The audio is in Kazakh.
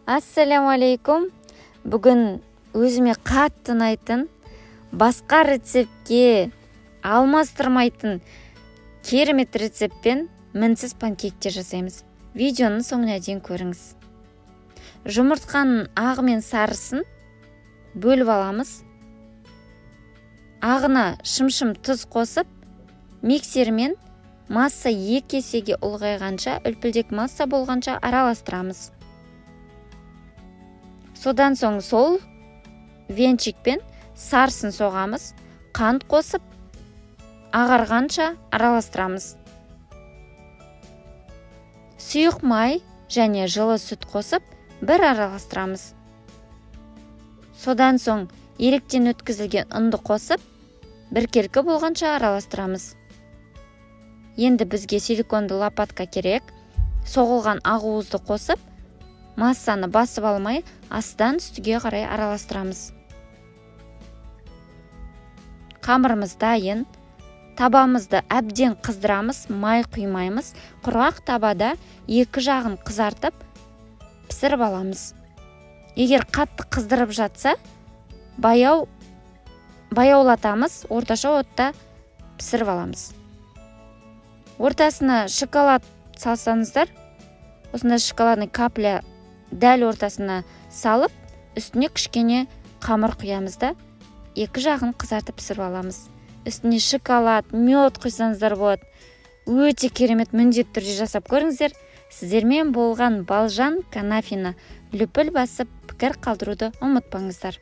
Ассаляму. Бүгін өзіме қатты ұнайтын, басқа рецептке алмастырмайтын керемет рецептпен мінсіз панкейктер жасаймыз. Видеоның соңына дейін көріңіз. Жұмыртқаның ағы мен сарысын бөліп аламыз. Ағына шымшым тұз қосып, миксермен масса 2 есеге ұлғайғанша, үлпілдек масса болғанша араластырамыз. Содан соң сол венчикпен сарысын соғамыз, қант қосып, ағарғанша араластырамыз. Сұйық май және жылы сүт қосып, бір араластырамыз. Содан соң електен өткізілген ұнды қосып, біркелкі болғанша араластырамыз. Енді бізге силиконды лопатка керек. Соғылған ақуызды қосып, массаны басып алмай, астан үстіге қарай араластырамыз. Қамырымыз дайын. Табамызды әбден қыздырамыз, май құймаймыз. Құрғақ табада екі жағын қызартып, пісіріп аламыз. Егер қатты қыздырып жатса, баяулатамыз, орташа отта пісіріп аламыз. Ортасына шоколад салсаңыздар, осындай шоколадный капля дәл ортасына салып, үстіне кішкене қамыр құямыз да, екі жағын қызартып пісіріп аламыз. Үстіне шоколад, мед құйсаңыздар болады. Өте керемет, міндетті түрде жасап көріңіздер. Сіздермен болған Балжан Канафина. Лүпіл басып, пікір қалдыруды ұмытпаңыздар.